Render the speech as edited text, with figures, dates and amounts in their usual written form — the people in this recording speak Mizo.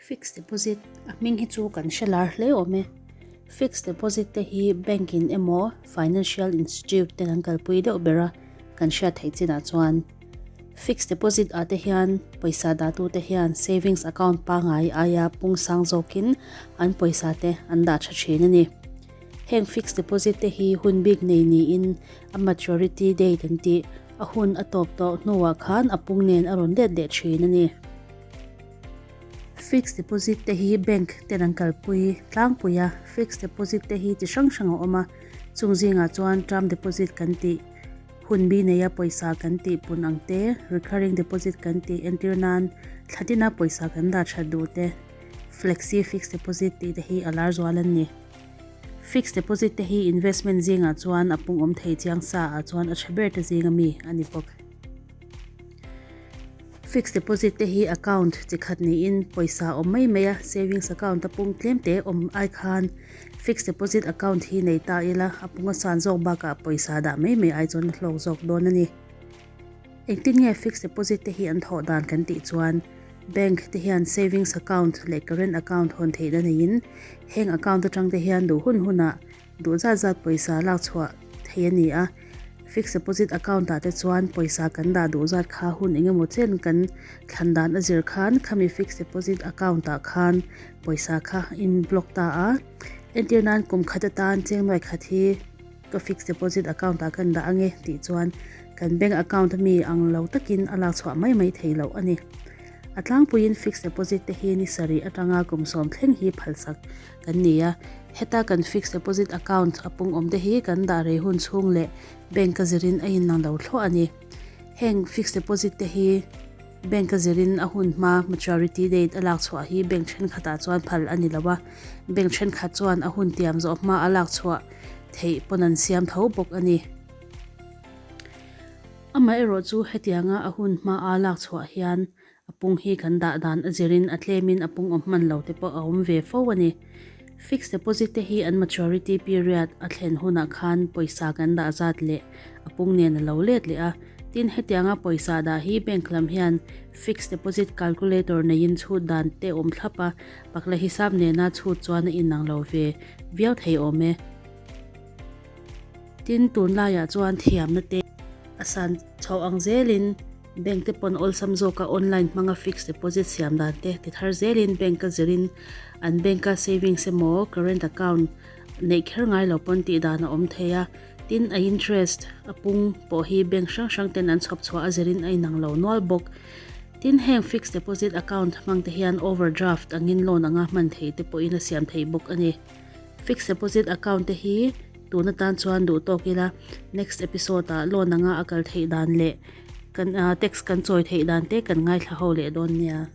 Fixed deposit, a hming hi chu kan hre lar hle awm e. Fixed deposit te hi bank in emaw financial institute ten an kalpui deuh ber a, kan hriat theih chinah chuan. Fixed deposit ah te hian pawisa dahtu te hian savings account pangai aia pung sang zawkin an pawisa te an dah tha thin a ni. Heng fixed deposit te hi hun bik nei niin a maturity date an tih a hun a tawp tawh hnuah khan a pung nen a rawn let leh thin a ni. Fixed deposit te hi bank ten an kalpui tlangpui a, fixed deposit te hi chi hrang hrang a awm a, chung zingah chuan term deposit kan tih, hun bi neia pawisa kan tih pun ang te, recurring deposit kan tih entir nan thla tina pawisa kan dah that duh te, flexi fixed deposit tih te hi a lar zual an ni. Fixed deposit te hi investment zingah chuan a pung awm thei chiang sa ah chuan a tha ber te zinga mi a ni bawk. Fixed deposit te hi account chi khat niin pawisa awm mai mai a, savings account a pung tlem te awm ai khan fixed deposit account hi nei ta ila a pung a san zawk bakah pawisa dah mai mai ai chuan a hlawk zawk dawn a ni. Engtin nge fixed deposit te hi an thawh dan kan tih chuan bank te hian savings account leh current account hawn theihna neiin heng account atang te hian duh hun hunah duh zat zat pawisa lak chhuah theih a ni a. Fixed deposit account ah te chuan pawisa kan dah duh zat kha hun eng emaw chen kan thlan dan a zir khan khami fixed deposit account ah khan pawisa kha in block ta a. Entir nan kum khat atan cheng nuai khat hi Ka fixed deposit account ah kan dah ange tih chuan kan bank account ami ang lo takin a lak chhuah mai mai thei loh a ni. A tlangpuiin fixed deposit te hi ni sarih atanga kum sawm thleng hi phalsak kan ni a, heta kan fixed deposit account a pung awm te hi kan dah rei hun chhung leh bank a zirin a inang lo thluah a ni. Heng fixed deposit te hi Bank a zirin a hun hma maturity date a lak chhuah hi bank thenkhatah chuan phal a ni lo a, bank thenkhat chuan a hun tiam zawh hma a lak chhuah theih pawn an siam tho bawk a ni. Amaherawh chu hetianga a hun hma a lak chhuah hian a pung hi kan dah dan a zirin a tlemin a pung awm hman lo te pawh a awm ve fo a ni. Fixed deposit te hi an maturity period a thlen hunah khan pawisa kan dah zat leh a pung nen a lo let leh a. Tin, hetianga pawisa dah hi bank lam hian fixed deposit calculator neiin chhut dan te awm thlap a, pakla hisap nena chhut chuan a inang lo ve viau thei awm e. Tin, tunlaiah chuan thiamna te a san chhoh ang zelin bank te pawn awlsam zawka online hmanga fixed deposit siam dan te ti thar zelin bank a zirin an bank a savings emaw current account neih kher ngai lo pawn tih dan a awm thei a. Tin, a interest a pung pawh hi bank hrang hrang ten an chhawp chhuah a zirin a inang lo nual bawk. Tin, heng fixed deposit account hmang te hian overdraft angin loan anga hman theih te pawhin a siam theih bawk a ni. Fixed deposit account te hi tun atan chuan duh tawk ila next episode ah loan anga a kal theih dan leh kan tax kan chawi theih dan te kan ngaithla ho leh dawn nia.